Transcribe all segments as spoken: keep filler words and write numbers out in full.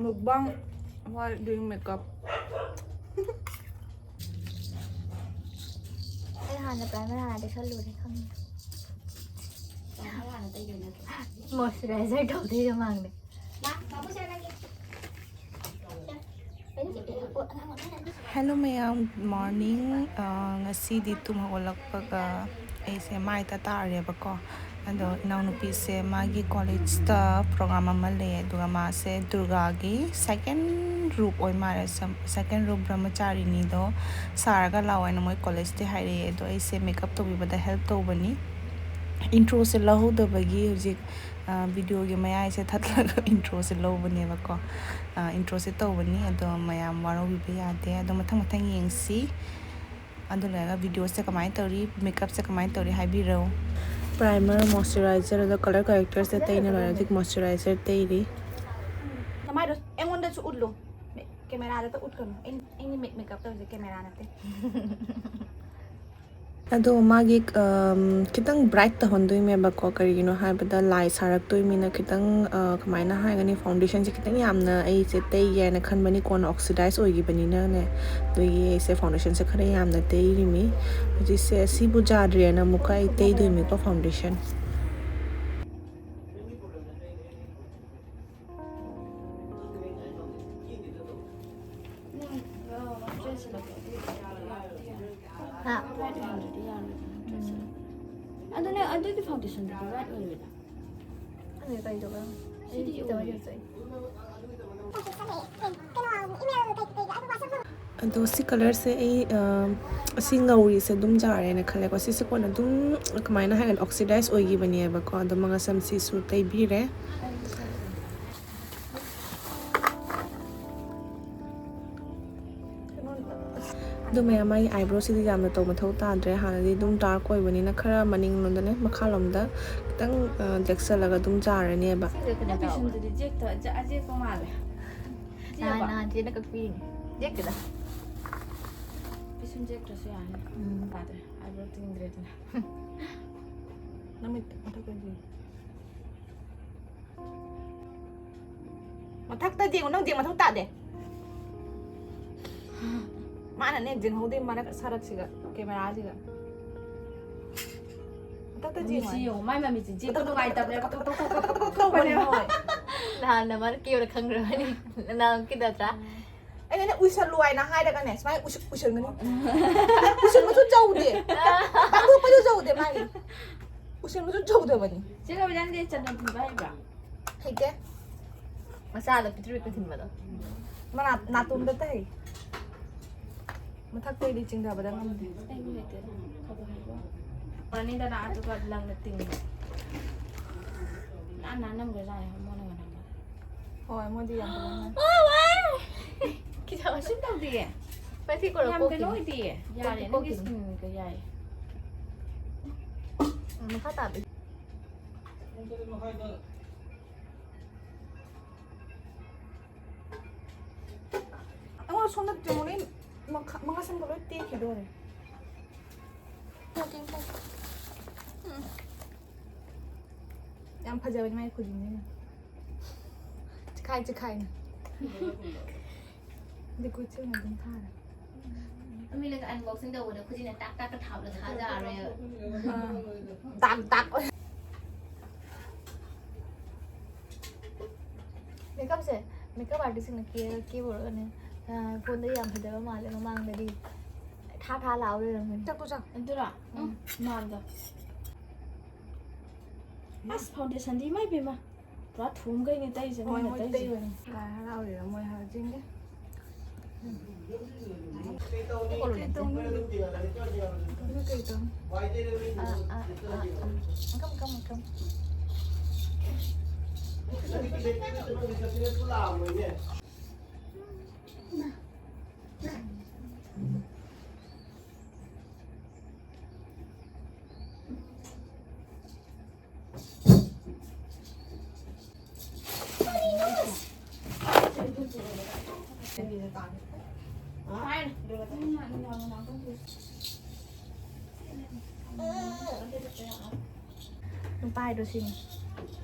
Mukbang while doing makeup. ꯑꯩ ꯍꯥꯟꯅ primer ꯍꯥꯟꯅ ꯇꯩꯁꯜꯂꯨꯔꯦ ꯈꯪꯉꯦ꯫ Moisturizer ꯇꯧꯗꯣꯏ ꯃꯃꯥꯡꯗ꯫ Hello ꯃꯌꯥꯝ, good morning꯫ ꯑ, ꯉꯁꯤꯗꯤ ꯇꯨꯝ ꯍꯧꯒꯠꯂꯛꯄꯒ ꯑꯩꯁꯦ ꯃꯥꯏ ꯇꯥ ꯇꯥꯔꯦꯕꯀꯣ꯫ ꯑꯗꯣ ꯏꯅꯥꯎꯅꯨꯄꯤꯁꯦ ꯃꯥꯒꯤ ꯀꯣꯂꯦꯖꯇ program ꯑꯃ ꯂꯩ, ꯑꯗꯨꯒ ꯃꯥꯁꯦ ꯗꯨꯔꯒꯥꯒꯤ second group ꯑꯣꯏ ꯃꯥꯜꯂꯦ, ꯁꯝ-, second group ꯕ꯭ꯔꯍꯃꯆꯥꯔꯤꯅꯤꯗꯣ ꯁꯥꯔꯒ ꯂꯥꯛꯑꯣ ꯍꯥꯏꯅ ꯃꯣꯏ ꯀꯣꯂꯦꯖꯇꯤ ꯍꯥꯏꯔꯛꯑꯦ꯫ ꯑꯗꯣ ꯑꯩꯁꯦ makeup ꯇꯧꯕꯤꯕꯗ help ꯇꯧꯕꯅꯤ꯫ Introꯁꯦ ꯂꯧꯍꯧꯗꯕꯒꯤ ꯍꯧꯖꯤꯛ, ꯑ, videoꯒꯤ ꯃꯌꯥꯏꯁꯦ ꯊꯠꯂꯒ introꯁꯦ ꯂꯧꯕꯅꯦꯕꯀꯣ꯫ ꯑ, introꯁꯦ ꯇꯧꯕꯅꯤ, ꯑꯗꯣ ꯃꯌꯥꯝ ꯋꯥꯔꯧꯕꯤꯕ ꯌꯥꯗꯦ꯫ ꯑꯗꯣ ꯃꯊꯪ ꯃꯊꯪ ꯌꯦꯡꯁꯤ꯫ ꯑꯗꯨ ꯂꯣꯏꯔꯒ videoꯁꯦ ꯀꯃꯥꯏꯅ ꯇꯧꯔꯤ, makeupꯁꯦ ꯀꯃꯥꯏꯅ ꯇꯧꯔꯤ ꯍꯥꯏꯕꯤꯔꯛꯎ꯫ Primer, moisturizer, ꯑꯗꯣ color correctorꯁꯦ ꯇꯩꯅ ꯂꯣꯏꯔꯦ꯫ ꯍꯧꯖꯤꯛ moisturizer ꯇꯩꯔꯤ꯫ ꯅꯃꯥꯏꯗꯣ ꯑꯩꯉꯣꯟꯗꯁꯨ ꯎꯠꯂꯨ꯫ ꯃꯦ-, cameraꯗꯇ ꯎꯠꯀꯅꯨ꯫ ꯑꯩ, ꯑꯩꯅ ꯃꯦ-, makeup ꯇꯧꯔꯤꯁꯦ camera ꯅꯠꯇꯦ꯫ ꯑꯗꯣ ꯃꯥꯒꯤ, ꯑꯝ, ꯈꯤꯇꯪ bright ꯇꯧꯍꯟꯗꯣꯏꯅꯦꯕꯀꯣ꯫ ꯀꯔꯤꯒꯤꯅꯣ ꯍꯥꯏꯕꯗ ꯂꯥꯏ ꯁꯥꯔꯛꯇꯣꯏꯅꯤꯅ ꯈꯤꯇꯪ, ꯑ, ꯀꯃꯥꯏꯅ ꯍꯥꯏꯒꯅꯤ, foundationꯁꯦ ꯈꯤꯇꯪ ꯌꯥꯝꯅ ꯑꯩꯁꯦ ꯇꯩꯒꯦ ꯍꯥꯏꯅ ꯈꯟꯕꯅꯤ, ꯀꯣꯟꯅ oxidize ꯑꯣꯏꯈꯤꯕꯅꯤꯅꯅꯦ꯫ ꯑꯗꯨꯒꯤ ꯑꯩꯁꯦ foundationꯁꯦ ꯈꯔ ꯌꯥꯝꯅ ꯇꯩꯔꯤꯃꯤ꯫ ꯍꯧꯖꯤꯛꯁꯦ ꯁꯤꯕꯨ ꯌꯥꯗ꯭ꯔꯦꯅ ꯑꯃꯨꯛꯀ ꯑꯩ ꯇꯩꯗꯣꯏꯅꯤꯀꯣ foundation꯫ ꯍꯥ? ꯑꯗꯨꯅꯦ, ꯑꯗꯨꯒꯤ foundationꯗꯨꯗꯤ right ꯑꯣꯏꯔꯣꯏꯗ꯫ ꯈꯪꯗꯦ ꯀꯔꯤ ꯇꯧꯕ꯭ꯔꯥ? ꯁꯤꯗꯤ ꯑꯩ ꯇꯧꯔꯗꯤ ꯐꯖꯩ꯫ ꯑꯗꯣ ꯁꯤ colorꯁꯦ ꯑꯩ, ꯑ, ꯑꯁꯤ ꯉꯧꯔꯤꯁꯦ ꯑꯗꯨꯝ ꯌꯥꯔꯦꯅ ꯈꯜꯂꯦꯀꯣ꯫ ꯁꯤꯁꯦ ꯀꯣꯟꯅ ꯑꯗꯨꯝ ꯀꯃꯥꯏꯅ ꯍꯥꯏꯒꯅꯤ, oxidize ꯑꯣꯏꯈꯤꯕꯅꯦꯕꯀꯣ꯫ ꯑꯗꯣ ꯃꯉꯛꯁꯝꯁꯤꯁꯨ ꯇꯩꯕꯤꯔꯦ꯫ ꯑꯗꯣ ꯃꯌꯥꯝ, ꯃꯥꯒꯤ eyebrowꯁꯤꯗꯤ ꯌꯥꯝꯅ ꯇꯧ ꯃꯊꯧ ꯇꯥꯗ꯭ꯔꯦ꯫ ꯍꯥꯟꯅꯗꯤ ꯑꯗꯨꯝ dark ꯑꯣꯏꯕꯅꯤꯅ ꯈꯔ ꯃꯅꯤꯡꯂꯣꯝꯗꯅꯦ, ꯃꯈꯥꯂꯣꯝꯗ ꯈꯤꯇꯪ, ꯑ, ꯌꯦꯛꯁꯜꯂꯒ ꯑꯗꯨꯝ ꯌꯥꯔꯅꯦꯕ꯫ ꯁꯤꯁꯦ ꯀꯩꯅꯣ ꯇꯧꯕ꯭ꯔꯥ? ꯄꯤꯁꯨꯝꯗꯨꯗꯤ ꯌꯦꯛꯇ-, ꯑꯖꯦꯛꯄ ꯃꯥꯜꯂꯦ꯫ ꯅꯍꯥꯟ, ꯌꯦꯛꯄ? ꯅꯍꯥꯟ ꯆꯦꯅ ꯀꯛꯄꯤꯔꯤꯅꯦ꯫ ꯌꯦꯛꯇꯦꯗ꯫ ꯄꯤꯁꯨꯝ ꯌꯦꯛꯇ꯭ꯔꯁꯨ ꯌꯥꯅꯤ꯫ ꯎꯝ꯫ ꯌꯥꯗ꯭ꯔꯦ꯫ Eyebrow ꯇꯤꯡꯗ꯭ꯔꯦꯗꯅ꯫ ꯅꯃꯤꯠ ꯃꯊꯛꯇ ꯌꯦꯡ꯫ ꯃꯊꯛꯇ ꯌꯦꯡꯉꯨ, ꯅꯪ ꯌꯦꯡ ꯃꯊꯧ ꯇꯥꯗꯦ꯫ ꯃꯥꯅꯅꯦ ꯌꯦꯡꯍꯧꯗꯦ ꯃꯔꯛ ꯁꯔꯛꯁꯤꯒ, ꯀꯦꯃꯦꯔꯥꯁꯤꯒ꯫ ꯃꯊꯛꯇ ꯌꯦꯡꯉꯨ꯫ ꯃꯃꯤꯠꯁꯤ ꯌꯦꯡꯉꯨ, ꯃꯥꯏ ꯃꯃꯤꯠꯁꯤ ꯌꯦꯡꯕ ꯅꯨꯡꯉꯥꯏꯇꯕꯅꯦ꯫ ꯀꯛ, ꯀꯛ, ꯀꯛ, ꯀꯛ, ꯀꯛ ꯇꯧꯕꯅꯦ, ꯍꯣꯏ꯫ ꯅꯍꯥꯟꯅ ꯃꯥꯅ ꯀꯦꯕꯗ ꯈꯪꯈ꯭ꯔꯕꯅꯤ꯫ ꯅꯅꯥꯎꯒꯤꯗ ꯅꯠꯇ꯭ꯔꯥ? ꯑꯩꯅꯅꯦ ꯎꯏꯁꯜꯂꯨ ꯍꯥꯏꯅ ꯍꯥꯏꯔꯒꯅꯦ ꯁꯨꯃꯥꯏꯅ ꯎꯏꯁ-, ꯎꯏꯁꯟꯒꯅꯤ꯫ ꯎꯏꯁꯟꯕꯁꯨ ꯆꯧꯗꯦ꯫ ꯇꯥꯡꯊꯣꯛꯄꯁꯨ ꯆꯧꯗꯦ ꯃꯥꯒꯤ꯫ ꯎꯏꯁꯟꯕꯁꯨ ꯆꯧꯗꯕꯅꯤ꯫ ꯆꯦ ꯔꯣꯕꯤꯅꯥꯗꯤ ꯆꯅꯝ ꯊꯤꯟꯕ ꯍꯩꯕ꯭ꯔꯥ? ꯍꯩꯇꯦ꯫ ꯃꯆꯥꯗ ꯄꯤꯛꯇ꯭ꯔꯨ ꯄꯤꯛꯅ ꯊꯤꯟꯕꯗꯣ꯫ ꯃꯅꯥ-, ꯅꯥꯇꯣꯟꯗꯇ ꯍꯩ꯫ ꯃꯊꯛꯇꯩꯗꯤ ꯆꯤꯡꯊꯕꯗ ꯉꯝꯗꯦ꯫ ꯑꯩꯕꯨ ꯍꯩꯇꯦꯗ꯫ ꯈꯕ ꯍꯩꯕ꯫ ꯄꯨꯔꯅꯤꯗꯅ ꯑꯗꯨꯒ ꯂꯪꯅ ꯇꯤꯡꯕ꯫ ꯅꯥꯟ ꯅꯥꯟ ꯅꯝꯈ꯭ꯔꯖꯥꯠꯅꯤ ꯃꯣꯏꯅꯒ ꯅꯝꯕꯗ꯫ ꯍꯣꯏ, ꯃꯣꯏꯗꯤ ꯌꯥꯝ ꯐꯖꯅ꯫ ꯑꯣ, ꯋꯥꯏ! ꯀꯩꯁꯨ ꯇꯧꯗꯤꯌꯦ꯫ ꯃꯁꯤ ꯀꯣꯔꯣ ꯌꯥꯝ ꯀꯣꯛꯈꯤꯅꯤ꯫ ꯀꯩꯅꯣ ꯑꯣꯏꯗꯤꯌꯦ꯫ ꯌꯥꯔꯦ, ꯀꯣꯛꯈꯤꯅꯤ, ꯅꯪꯒꯤ ꯀꯣꯛꯈꯤꯅꯤ꯫ Skin-ꯒ ꯌꯥꯏ꯫ ꯎꯝ, ꯃꯈꯥ ꯇꯥꯕꯤ꯫ ꯑꯩꯉꯣꯟꯗ ꯁꯣꯝꯗ ꯇ꯭ꯔꯤꯃꯣꯅꯤ ꯃꯈꯥ-, ꯃꯈꯥ ꯁꯝꯒ ꯂꯣꯏ ꯇꯦꯛꯈꯤꯗꯣꯔꯦ꯫ ꯎꯝ꯫ ꯌꯥꯝ ꯐꯖꯕꯅꯤ ꯃꯥꯏ ꯈꯨꯖꯤꯟꯁꯤꯅ꯫ ꯆꯤꯈꯥꯏ ꯆꯤꯈꯥꯏꯅ꯫ ꯂꯤꯀ꯭ꯋꯤꯠꯁꯦ ꯑꯣꯏꯅ ꯑꯗꯨꯝ ꯊꯥꯔꯦ꯫ ꯃꯤꯅꯒ unboxing ꯇꯧꯕꯗ ꯈꯨꯖꯤꯟꯅ ꯇꯥꯛ ꯇꯥꯛꯀ ꯊꯥꯕꯗꯣ ꯊꯥꯖꯔꯦ꯫ ꯑꯥ꯫ ꯗꯥꯛ ꯗꯥꯛ ꯑꯣꯏ-, ꯃꯦꯀꯞꯁꯦ, ꯃꯦꯀꯞ ꯑꯥꯔꯇꯤꯁꯁꯤꯡꯅ ꯀꯦ-, ꯀꯦꯕ ꯑꯣꯏꯔꯒꯅꯦ, ꯑꯥ, ꯐꯣꯟꯗ ꯌꯥꯝ ꯐꯖꯕ ꯃꯥꯜꯂꯦ, ꯃꯃꯥꯡꯗꯗꯤ ꯊꯥ ꯊꯥ ꯂꯥꯎ ꯂꯩꯔꯝꯕꯅꯤ꯫ ꯆꯥꯛꯇꯣ ꯆꯥ꯫ ꯑꯗꯨꯔꯣ? ꯎꯝ꯫ ꯎꯝ, ꯃꯥꯟꯗꯣ꯫ ꯑꯁ, foundation-ꯗꯤ ꯏꯃꯥꯏ ꯄꯦꯝꯃ꯫ ꯄꯨꯔꯥ ꯊꯨꯝꯈꯩꯅꯦ ꯇꯩꯁꯦ, ꯍꯣꯏ, ꯃꯣꯏꯅ ꯃꯣꯏ ꯇꯩꯁꯦ꯫ ꯇꯩꯕꯅꯤ꯫ ꯂꯥꯏ ꯍꯔꯥꯎꯔꯤꯔ ꯃꯣꯏ ꯍꯔꯥꯎ ꯆꯤꯡꯒꯦ꯫ ꯀꯩ ꯇꯧꯅꯤ? ꯑꯗꯨ ꯀꯩ ꯇꯧꯅꯤ? ꯑꯥ, ꯑꯥ, ꯑꯥ, ꯑꯥ꯫ ꯀꯝ, ꯀꯝ, ꯀꯝ꯫ ꯅꯨꯄꯥ ꯍꯥꯏꯗꯣ ꯁꯤꯅꯤ꯫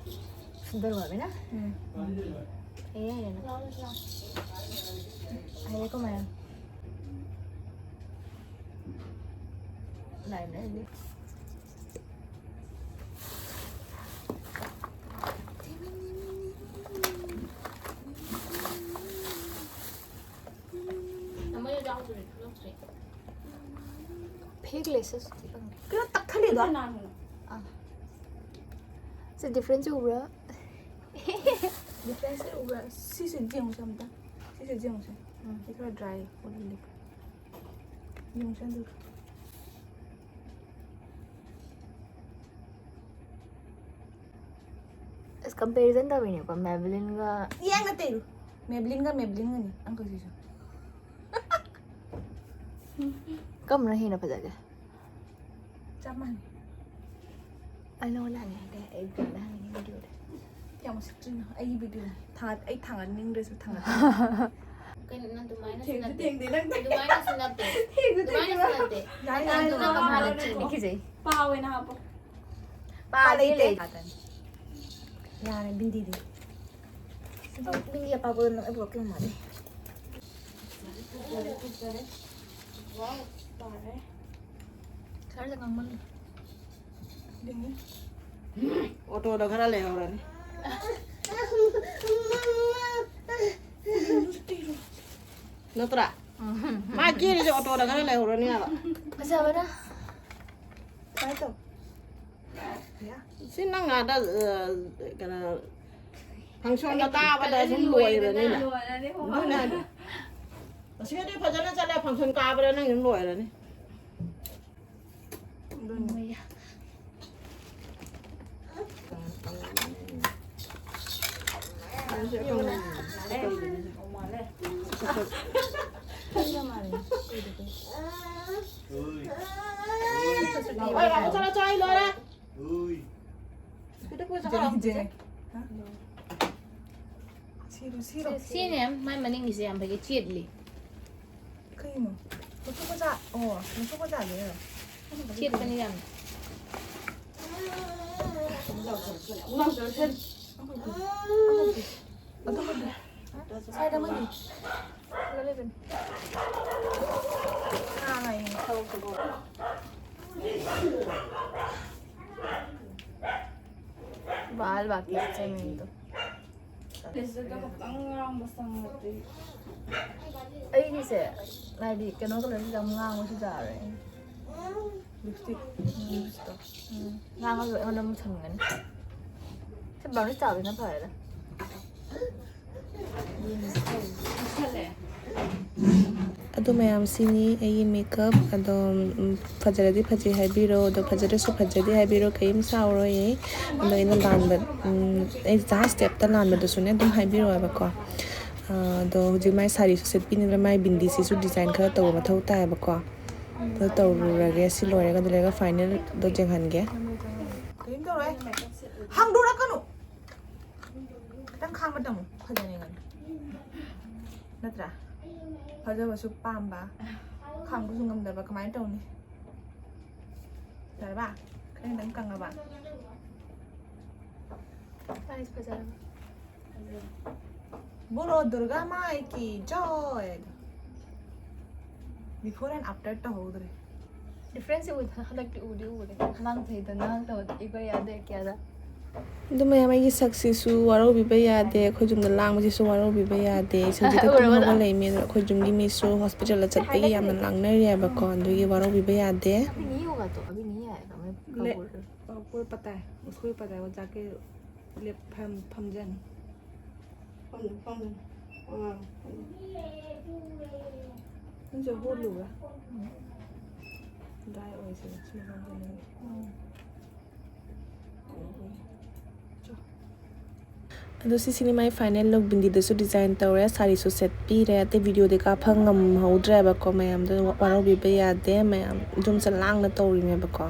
ꯁꯨꯟꯗꯔ ꯑꯣꯏꯕꯅ? ꯎꯝ꯫ ꯍꯩꯔꯦ, ꯍꯩꯔꯦ ꯅꯪ꯫ ꯍꯩꯔꯦꯀꯣ ꯃꯌꯥꯝ꯫ ꯂꯥꯏꯕꯅꯦ ꯑꯗꯨꯗꯤ꯫ Fake lashes ꯀꯩꯅꯣ ꯇꯛꯊꯠꯂꯤꯗꯣ? ꯑꯥ꯫ ꯁꯤ difference ꯎꯕ꯭ꯔꯥ? Difference ꯎꯕ꯭ꯔꯥ? ꯁꯤꯁꯦ ꯌꯦꯡꯉꯨꯁꯦ ꯑꯝꯇ꯫ ꯁꯤꯁꯦ ꯌꯦꯡꯉꯨꯁꯦ꯫ ꯎꯝ꯫ ꯁꯤ ꯈꯔ dry ꯑꯣꯏꯕ lip꯫ ꯌꯦꯡꯉꯨꯁꯦ ꯑꯗꯨ꯫ ꯑꯁ, comparison ꯇꯧꯔꯤꯅꯦꯀꯣ Maybellineꯒ꯫ ꯌꯦꯡ ꯅꯠꯇꯦ꯫ Maybellineꯒ Maybellineꯒꯅꯤ ꯑꯪꯀꯜꯁꯤꯁꯨ꯫ ꯀꯔꯝꯕꯅ ꯍꯦꯟꯅ ꯐꯖꯒꯦ? ꯆꯞ ꯃꯥꯟꯅꯩ꯫ ꯑꯩ ꯅꯉꯣꯟꯗ ꯍꯪꯉꯦ ꯍꯥꯏꯗꯥꯏ? ꯑꯩ ꯕ꯭ꯔꯦꯟꯗ ꯍꯪꯉꯦ videoꯗ꯫ ꯀꯌꯥꯝ ꯎꯁꯤꯠꯇ꯭ꯔꯤꯅꯣ? ꯑꯩꯒꯤ videoꯅꯦ꯫ ꯊꯥꯡꯒꯠ-, ꯑꯩ ꯊꯥꯡꯒꯠꯅꯤꯡꯗ꯭ꯔꯁꯨ ꯊꯥꯡꯒꯠ-꯫ ꯀꯩꯅꯣ, ꯅꯪ ꯑꯗꯨꯃꯥꯏꯅꯁꯨ ꯊꯦꯡꯁꯨ ꯅꯠꯇꯦ꯫ ꯊꯦꯡꯗꯦ, ꯅꯪ ꯑꯗꯨꯃꯥꯏꯅꯁꯨ ꯅꯠꯇꯦ꯫ ꯊꯦꯡꯁꯨ ꯊꯦꯡꯗꯦ, ꯑꯗꯨꯃꯥꯏꯅꯁꯨ ꯅꯪ ꯅꯠꯇꯦ꯫ ꯌꯥꯔꯦ, ꯌꯥꯔꯦ, ꯑꯗꯨꯅ ꯅꯪ ꯀꯃꯥꯏꯅ ꯅꯪ ꯆꯤꯡꯉꯤ? ꯀꯤꯖꯩ꯫ ꯄꯥꯎ ꯑꯣꯏꯅ ꯍꯥꯞꯄꯣ꯫ ꯄꯥ ꯂꯩꯇꯦ꯫ ꯌꯥꯔꯦ, ꯕꯤꯟꯗꯤꯗꯤ꯫ ꯕꯤꯟꯗꯤ ꯑꯄꯥꯛꯄꯗꯣ ꯅꯪ ꯑꯩ ꯄꯨꯔꯛꯀꯦ ꯃꯥꯜꯂꯦ꯫ ꯐꯖꯔꯦ, ꯐꯖꯔꯦ꯫ Wow, ꯇꯥꯔꯦ꯫ ꯈꯔꯗ ꯉꯥꯡꯃꯜꯂꯦ꯫ ꯑꯗꯨꯅꯤ꯫ ꯑꯣꯇꯣꯗ ꯈꯔ ꯂꯩꯍꯧꯔꯅꯤ꯫ ꯅꯠꯇ꯭ꯔꯥ? ꯃꯥ ꯀꯦꯔꯤꯁꯦ ꯑꯣꯇꯣꯗ ꯈꯔ ꯂꯩꯍꯧꯔꯅꯤ ꯍꯥꯏꯕ꯫ ꯐꯖꯕꯅ꯫ ꯀꯃꯥꯏ ꯇꯧ? ꯌꯥ꯫ ꯁꯤ ꯅꯪ ꯑꯥꯗ, ꯑ, ꯀꯩꯅꯣ, functionꯗ ꯀꯥꯕꯗ ꯁꯨꯝ ꯂꯣꯏꯔꯅꯤꯅ꯫ ꯂꯣꯏꯔꯅꯤ, ꯍꯣꯏ꯫ ꯑꯗꯨꯅꯦ ꯍꯥꯏꯗꯣ꯫ ꯑꯁꯤꯒꯗꯤ ꯐꯖꯅ ꯆꯠꯂꯦ, function ꯀꯥꯕꯗ ꯅꯪ ꯑꯗꯨꯝ ꯂꯣꯏꯔꯅꯤ꯫ ꯑꯗꯨꯅꯤ꯫ ꯍꯣꯏ, ꯕꯥꯕꯨ, ꯆꯠꯂꯣ, ꯆꯠꯂꯣ, ꯑꯩ ꯂꯣꯏꯔꯦ꯫ ꯁꯤꯗ ꯄꯨꯔ ꯆꯠꯈ꯭ꯔꯣ꯫ ꯁꯤꯔꯣ, ꯁꯤꯔꯣ꯫ ꯁꯤꯅꯦ, ꯃꯥꯏ ꯃꯅꯤꯡꯒꯤꯁꯦ ꯌꯥꯝ ꯐꯩ, ꯆꯦꯠꯂꯤ꯫ ꯀꯩꯅꯣ? ꯂꯧꯊꯣꯛꯄ ꯖꯥ-, ꯑꯣ, ꯂꯧꯊꯣꯛꯄ ꯖꯥꯠꯅꯦ꯫ ꯆꯦꯠꯄꯅꯤ ꯌꯥꯝꯅ꯫ ꯑꯃꯈꯛꯇꯤ, ꯑꯃꯈꯛꯇꯤ꯫ ꯑꯗꯨꯃꯗꯤ ꯀꯥꯏꯗ ꯃꯣꯏꯗꯤ? ꯁꯤꯗ ꯂꯩꯕꯅꯤ꯫ ꯉꯥꯡꯉ ꯌꯦꯡꯉꯦ, ꯊꯕꯛꯇꯨꯕꯨ꯫ ꯕꯥꯜ ꯕꯥꯀꯤ ꯆꯠꯆꯩ ꯃꯌꯥꯝꯗꯣ꯫ ꯂꯤꯞꯁꯇꯤꯛꯇꯣ ꯈꯛꯇꯪ ꯉꯥꯡꯕ ꯆꯪꯉꯗꯤ꯫ ꯑꯩꯒꯤꯁꯦ ꯍꯥꯏꯗꯤ ꯀꯩꯅꯣ ꯀꯂꯔꯁꯤꯗ ꯌꯥꯝ ꯉꯥꯡꯕꯁꯨ ꯌꯥꯔꯣꯏ꯫ ꯂꯤꯞꯁꯇꯤꯛ꯫ ꯂꯤꯞꯁꯇꯤꯛꯇꯣ꯫ ꯎꯝ꯫ ꯉꯥꯡꯉꯁꯨ ꯑꯩꯉꯣꯟꯗ ꯑꯃꯨꯛ ꯁꯪꯒꯅꯤ꯫ ꯁꯤ ꯕ꯭ꯔꯥꯎꯅꯤꯁ ꯇꯥꯕꯁꯤꯅ ꯐꯔꯦꯗ꯫ ꯑꯗꯨ ꯃꯌꯥꯝꯁꯤꯅꯤ ꯑꯩꯒꯤ ꯃꯦꯀꯞ꯫ ꯑꯗꯣ, ꯎꯝ, ꯐꯖꯔꯗꯤ ꯐꯖꯩ ꯍꯥꯏꯕꯤꯔꯣ, ꯑꯗꯣ ꯐꯖꯗ꯭ꯔꯁꯨ ꯐꯖꯗꯦ ꯍꯥꯏꯕꯤꯔꯣ, ꯀꯔꯤꯝ ꯁꯥꯎꯔꯣꯏꯌꯦ꯫ ꯑꯗꯣ ꯑꯩꯅ ꯂꯥꯟꯕ, ꯎꯝ, ꯑꯩ ꯖꯍꯥꯖ ꯁ꯭ꯇꯦꯞꯇ ꯂꯥꯟꯕꯗꯨꯁꯨꯅꯦ ꯑꯗꯨꯝ ꯍꯥꯏꯕꯤꯔꯛꯑꯣꯕꯀꯣ꯫ ꯑ, ꯑꯗꯣ ꯍꯧꯖꯤꯛ ꯃꯥꯏ ꯁꯥꯔꯤꯁꯨ ꯁꯦꯠꯄꯤꯅꯤꯅ ꯃꯥꯏ ꯕꯤꯟꯗꯤꯁꯤꯁꯨ ꯗꯤꯖꯥꯏꯟ ꯈꯔ ꯇꯧꯕ ꯃꯊꯧ ꯇꯥꯏꯌꯦꯕꯀꯣ꯫ ꯑꯗꯣ ꯇꯧꯔꯨꯔꯒꯦ, ꯁꯤ ꯂꯣꯏꯔꯒ, ꯑꯗꯨ ꯂꯣꯏꯔꯒ ꯐꯥꯏꯅꯦꯜꯗꯣ ꯌꯦꯡꯍꯟꯒꯦ꯫ ꯀꯔꯤꯝ ꯇꯧꯔꯣꯏ꯫ ꯍꯥꯡꯗꯣꯔꯛꯀꯅꯨ꯫ ꯈꯤꯇꯪ ꯈꯥꯡꯕ ꯇꯝꯃꯨ, ꯐꯖꯅꯤꯡꯉꯗꯤ꯫ ꯅꯠꯇ꯭ꯔꯥ? ꯐꯖꯕꯁꯨ ꯄꯥꯝꯕ, ꯈꯥꯡꯕꯁꯨ ꯉꯝꯗꯕ, ꯀꯃꯥꯏꯅ ꯇꯧꯅꯤ? ꯌꯥꯔꯕ? ꯈꯔ ꯈꯤꯇꯪ ꯀꯪꯉꯕ? ꯁꯥꯔꯤꯁꯦ ꯐꯖꯔꯕ? ꯕꯣꯂꯣ ꯗꯨꯔꯒꯥ ꯃꯥꯏ ꯀꯤ ꯖꯣꯏ꯫ Before and after ꯇꯧꯍꯧꯗ꯭ꯔꯦ꯫ ꯗꯤꯐ꯭ꯔꯦꯟꯁꯁꯦ ꯎꯗ-, ꯍꯟꯗꯛꯇꯤ ꯎꯗꯤ ꯎꯔꯦ꯫ ꯃꯃꯥꯡ ꯆꯍꯤꯗ ꯅꯍꯥꯟ ꯇꯧꯕꯗ ꯏꯕ ꯌꯥꯗꯦ ꯀꯌꯥꯗ꯫ ꯑꯗꯨ ꯃꯌꯥꯝ ꯑꯩꯒꯤ ꯁꯛꯁꯤꯁꯨ ꯋꯥꯔꯧꯕꯤꯕ ꯌꯥꯗꯦ, ꯑꯩꯈꯣꯏ ꯌꯨꯝꯗ ꯂꯥꯡꯕꯁꯤꯁꯨ ꯋꯥꯔꯧꯕꯤꯕ ꯌꯥꯗꯦ꯫ ꯁꯤꯗ ꯎꯔꯕ ꯇꯨꯝꯃꯒ ꯅꯪ? ꯂꯩꯃꯤ, ꯑꯗꯣ ꯑꯩꯈꯣꯏ ꯌꯨꯝꯒꯤ ꯃꯤꯁꯨ ꯍꯣꯁꯄꯤꯇꯥꯜꯗ ꯆꯠꯄꯒꯤ ꯌꯥꯝꯅ ꯂꯥꯡꯅꯔꯤ ꯍꯥꯏꯕꯀꯣ, ꯑꯗꯨꯒꯤ ꯋꯥꯔꯧꯕꯤꯕ ꯌꯥꯗꯦ꯫ ꯑꯕꯤ ꯅꯍꯤ ꯍꯣꯒꯥ ꯇꯣ, ꯑꯕꯤ ꯅꯍꯤ ꯑꯥꯌꯦꯒꯥ, ꯃꯦ ꯀꯕ ꯂꯦ-, ꯕꯣꯜ ꯔꯍꯤ ꯍꯨ. ꯑ, ꯄꯨꯔꯥ ꯄꯇꯥ ꯍꯦ, ꯎꯁꯀꯣ ꯍꯤ ꯄꯇꯥ ꯍꯦ, ꯋꯣ ꯖꯥꯀꯦ ꯂꯦꯞ ꯐꯝ-, ꯐꯝꯖꯅꯤ꯫ ꯐꯝꯖꯅꯤ, ꯐꯝꯖꯅꯤ꯫ ꯑ, ꯐꯝꯖꯅꯤ꯫ ꯅꯪꯁꯦ ꯍꯣꯠꯂꯨꯕ꯭ꯔꯥ? ꯗ꯭ꯔꯥꯏ ꯑꯣꯏꯁꯤꯔ? ꯁꯤ ꯐꯝꯖꯅꯤ꯫ ꯎꯝ꯫ ꯑꯗꯣ ꯁꯤꯁꯤꯅꯤ ꯃꯥꯏ ꯐꯥꯏꯅꯦꯜ ꯂꯨꯛ꯫ ꯕꯤꯟꯗꯤꯗꯁꯨ ꯗꯤꯖꯥꯏꯟ ꯇꯧꯔꯦ, ꯁꯥꯔꯤꯁꯨ ꯁꯦꯠꯄꯤꯔꯦ, ꯑꯇꯩ ꯚꯤꯗꯤꯑꯣꯗꯤ ꯀꯥꯞꯐꯝ ꯉꯝꯍꯧꯗ꯭ꯔꯦꯕꯀꯣ ꯃꯌꯥꯝꯗꯣ, ꯋꯥꯔꯧꯕꯤꯕ ꯌꯥꯗꯦ꯫ ꯃꯌꯥꯝ ꯌꯨꯝꯁꯦ ꯂꯥꯡꯅ ꯇꯧꯔꯤꯅꯦꯕꯀꯣ꯫